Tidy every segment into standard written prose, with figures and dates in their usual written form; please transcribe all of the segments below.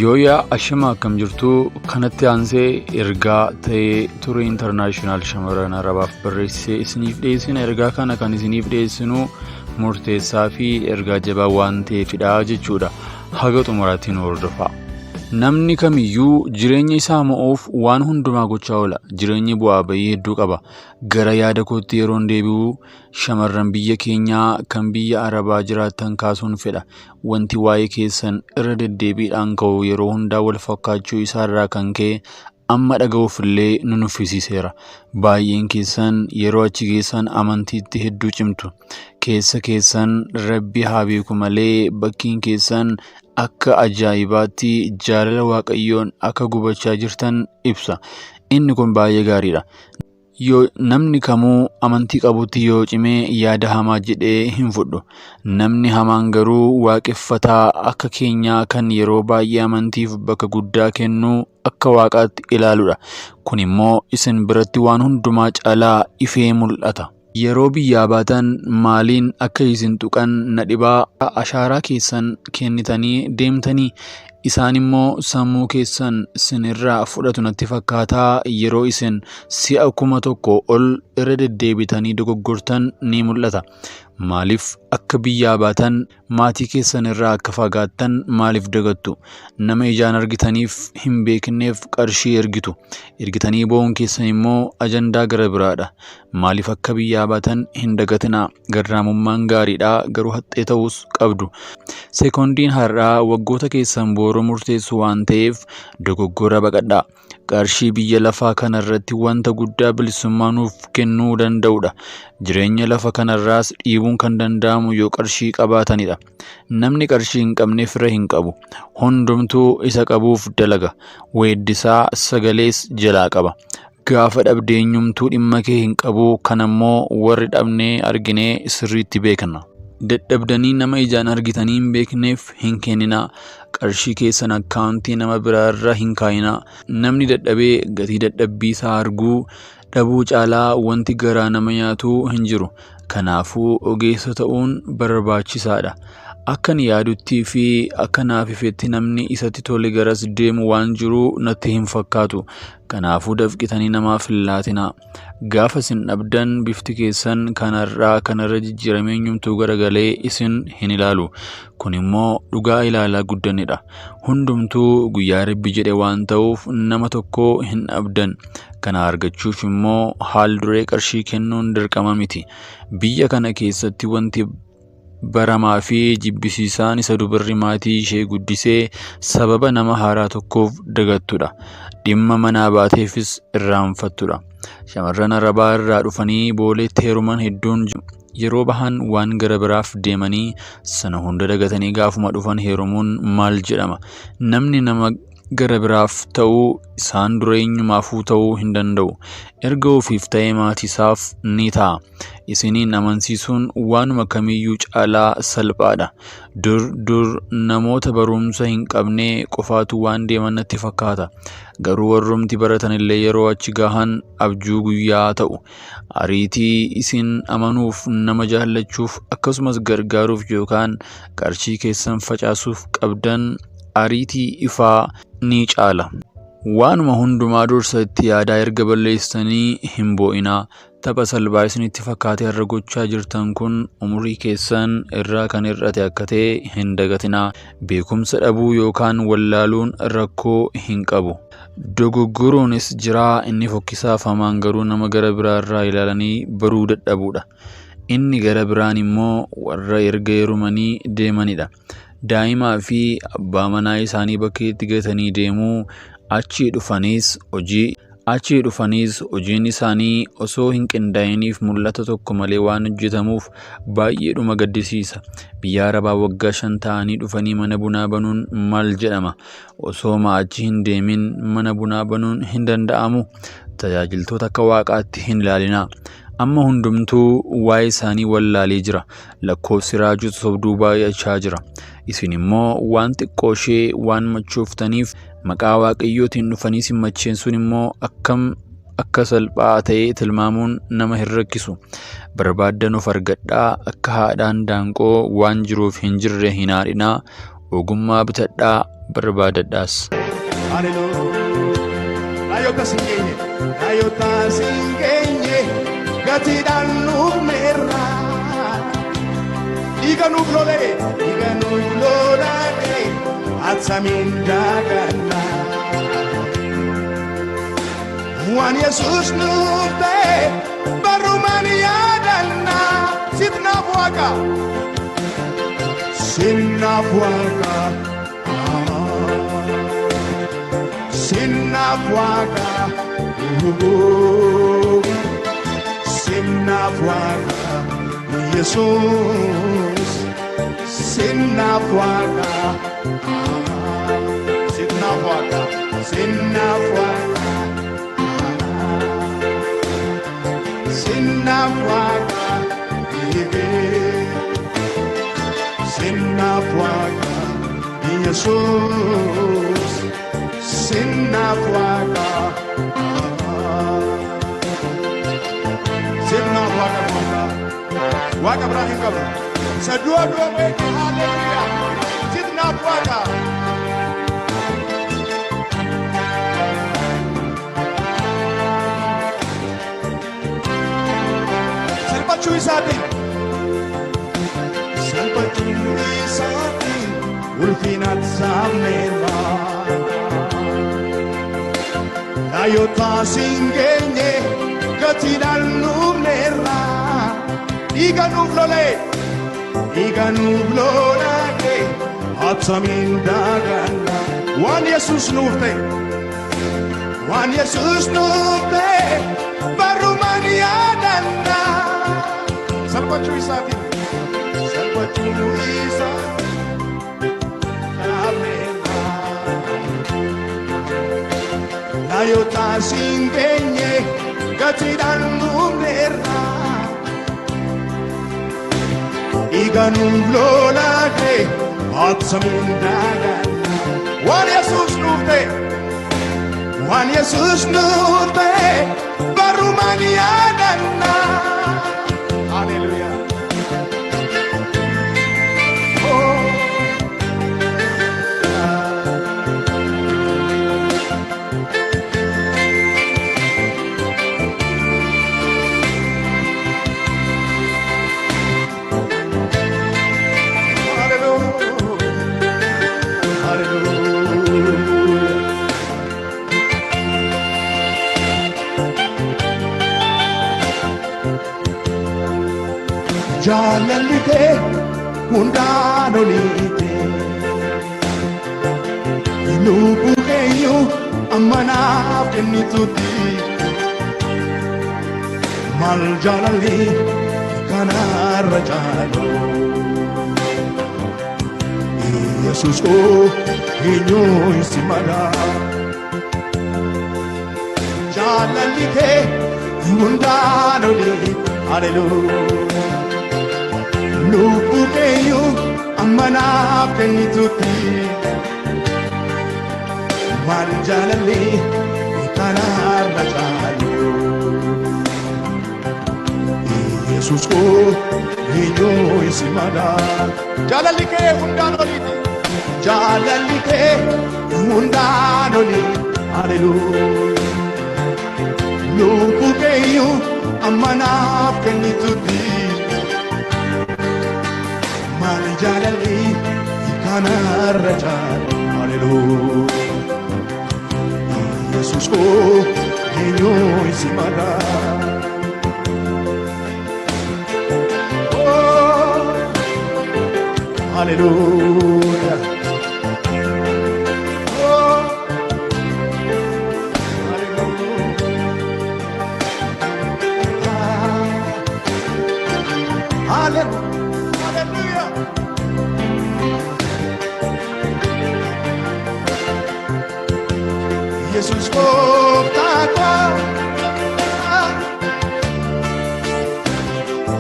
Yooyaa ashama akkam jirtuu kanatti aansee ergaa ta'ee ture intarnaashinaal shamarran arabaaf barreessee isiniif dhiyeessina ergaa kana kan isiniif dhiyeessinu murteessaa fi ergaa jabaa waan ta'eefidha jechuudha haga xumuraatti nu hordofaa. Namni kamiyyuu jireenya isaa mo'uuf waan hundumaa gochaa oola. Jireenyi bu'aa bahii hedduu qaba. Gara yaada kootti yeroon deebi'u shamarran biyya keenyaa kan biyya Arabaa jiraattan kaasuun fedha. Wanti waa'ee keessan irra deddeebiidhaan ka'u yeroo hundaa wal fakkaachuu isaarraa kan ka'e amma dhaga'uuf illee nu nuffisiiseera. Baay'een keessan yeroo achi geessan amantiitti hedduu cimtu. Keessa keessan Rabbi haa beeku malee bakkiin keessan akka ajaa'ibaatti jaalala Waaqayyoon akka gubachaa jirtan ibsa. Inni kun baay'ee gaariidha. Yoo namni kamuu amantii qabutti yoo cime yaada hamaa jedhee hin fudhu. Namni hamaan garuu waaqeffataa akka keenyaa kan yeroo baay'ee amantiif bakka guddaa kennuu akka waaqaatti ilaaludha. Kun immoo isin biratti waan hundumaa caalaa ifee mul'ata. Yeroo biyyaa baatan maaliin akka isin tuqan na dhibaa ashaaraa keessan kennitanii deemtanii isaan immoo sammuu keessan sinirraa fudhatu natti fakkaataa yeroo isin si'a 1000 ol irra deddeebitanii dogoggortan ni mul'ata. Maaliif akka biyyaa baatan Maatii keessan irraa akka fagaattan maaliif dagattu? Nama ijaan argitaniif hin beekneef qarshii ergitu. Ergitanii boo'uun keessan immoo ajandaa gara biraadha. Maaliif akka biyyaa baatan hin dagatinaa. Garraamummaan gaariidha garuu haxxee ta'uus qabdu. Sekoondiin har'aa waggoota keessan booruu murteessu waan ta'eef dogoggora baqadhaa. Qarshii biyya lafaa kanarratti wanta guddaa bilisummaa nuuf kennuu danda'udha. Jireenya lafa kanarraas dhiibuun kan danda'amu yoo qarshii qabaatanidha. Namni qarshii hin qabne fira hin qabu. Hundumtuu isa qabuuf dalaga. Weeddisaa sagalees jalaa qaba. Gaafa dhabde eenyumtuu dhimma kee hin qabu. Kanammoo warri dhabnee arginee sirriitti beekna. Dadhabdanii nama ijaan argitanii hin beekneef hin kenninaa. Qarshii keessan akkaawuntii nama biraa irra hin kaa'inaa. Namni dadhabee gatii dadhabbii isaa arguu dhabuu caalaa wanti garaa nama nyaatu hin jiru. Kanaafuu ogeessa ta'uun barbaachisaadha. Akkan yaaduttii fi akka naaf ifetti namni isatti tole garas deemu waan jiru natti hin fakkaatu. Kanaafuu dafqitanii namaaf hin laatinaa. Gaafa isin dhabdan bifti keessan kan har'aa kanarra jijjiiramee eenyumtuu garagalee isin hin ilaalu. Kun immoo dhugaa ilaalaa guddannedha. Hundumtuu guyyaa Rabbi jedhe waan ta'uuf nama tokko hin dhabdan. Kana argachuuf immoo haal duree qarshii kennuun dirqama miti. Biyya kana keessatti wanti baramaa fi jibbisiisaan isa dubarri maatii ishee guddisee sababa nama haaraa tokkoof dagattudha. Dhimma manaa baateefis irraanfattudha. Shamarran Arabaa irraa dhufanii Booleetti heeruman hedduun yeroo bahan waan gara biraaf deemanii sana hunda dagatanii gaafuma dhufan heerumuun maal jedhama? Namni nama gara biraaf ta'uu isaan dura eenyumaafuu ta'uu hin danda'u. Erga ofiif ta'ee maatiisaaf ni ta'a. Isiniin amansiisuun waanuma kamiyyuu caalaa salphaadha. Dur dur namoota barumsa hin qabne qofaatu waan deeman natti fakkaata. Garuu warrumti baratanillee yeroo achi gahan abjuu guyyaa ta'u. Ariitii isin amanuuf, nama jaallachuuf, akkasumas gargaaruuf yookaan qarshii keessan facaasuuf qabdan ariitii ifaa ni caala. Waanuma hundumaa dursa itti yaadaa erga balleessitanii hin boo'inaa. Tapha salphaa isinitti fakkaatee har'a gochaa jirtan kun umurii keessan irraa kan hir'ate akka ta'e hin dagatinaa. Beekumsa dhabuu yookaan wallaaluun rakkoo hin qabu. Dogoggoruunis jira, inni fokkisaaf hamaan garuu nama gara biraa irraa ilaalanii baruu dadhabuudha. Inni gara biraan immoo warra erga heerumanii deemanidha. Daa'imaa fi abbaa manaa isaanii bakkeetti gatanii deemuu, achii dhufaniis hojii Achii dhufaniis hojiin isaanii osoo hin qindaa'iniif mul'ata tokko malee waan hojjetamuuf baay'eedhuma gaddisiisa. Biyya Arabaa waggaa 5 taa'anii dhufanii mana bunaa banuun maal jedhama? Osooma achi hin deemin mana bunaa banuun hin danda'amuu? Tajaajiltoota akka waaqaatti hin ilaalinaa. Amma hundumtuu waa'ee isaanii wallaalee jira. Lakkoofsi raajota sobduu baay'achaa jira. Isin immoo waan xiqqooshee waan machooftaniif Maqaa Waaqayyootiin dhufanii isin macheessuun immoo akkam akka salphaa ta'e tilmaamuun nama hin rakkisu. Barbaaddan of argadhaa, akka haadhaan daanqoo waan jiruuf hin jirre hin haadhinaa. Ogummaa bitadhaa barbaadadhaas. Raayota siin geenye, raayota siin geenye, gatiidhaan nuufneerra. Dhiiga nuuf lolee, dhiiga nuuf lolaate, attamiin daaganna. Waan Yesuus nuuf ta'e, barumaan yaadanna. Sitnaaf Waaqa, sitnaaf Waaqa. Sitnaaf Waaqa, sitnaaf Waaqa, Yesuus, sitnaaf Waaqa, sitnaaf Waaqa, sitnaaf Waaqa, sitnaaf Waaqa, sitnaaf Waaqa, Yesuus. Sitnaaf Waaqa, sitnaaf Waaqa gooftaa, Waaqa biraa hin qabnu. Isa du'a du'a beeku, haalleluuyaa, sitnaaf Waaqa. Salphachuu isaatiin, salphachuu isaatiin, ulfinaatti saamneerra. Raayota siin geenye, gatiidhaan nuufneerra. Dhiiga nuuf lolee, dhiiga nuuf lolaate, attamiin daaganna. Waan Yesuus nuuf ta'e, waan Yesuus nuuf ta'e, barumaan yaadanna. Salphachuu isaatiin, salphachuu isaatiin, saamneerra. Raayota siin geenye, gatiidhaan nuufneerra. Dhiiga nuuf lolaate, attamiin daaganna. Waan Yesuus nuuf ta'e, waan Yesuus nuuf ta'e, barumaan yaadanna. Haleluuyaa. Oh. Hallelujah. Hallelujah. Jaalalli kee hundaan oliite, lubbuu keeyyuu amma naaf kennitutti, maal jaalalli kanarra caalu? Yesuus koo, eenyuun si mala? Jaalalli kee hundaan olii, haleluuyaa, lubbuu keeyyuu amma naaf kennitutti, maal jaalalli kanarra caalu? Yesuus koo, eenyuun si mala? Jaalalli kee hundaan oliiti, jaalalli kee hundaan olii, haleluuyaa, lubbuu keeyyuu amma naaf kennitutti, maal jaalalli kanarra caalu? Haleluuyaa. Yesuus koo, eenyuun si mala? Oh, haleluuyaa. Oh, haleluuyaa. Haleluuyaa. Haleluuyaa. Yesuus gooftaa koo,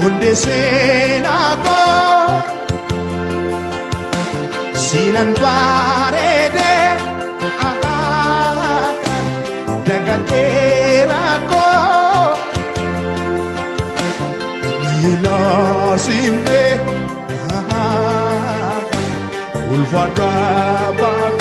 hundee seenaa koo, siinan bareede dagateera koo, miila simne ulfina. Ulfaadhu abbaa.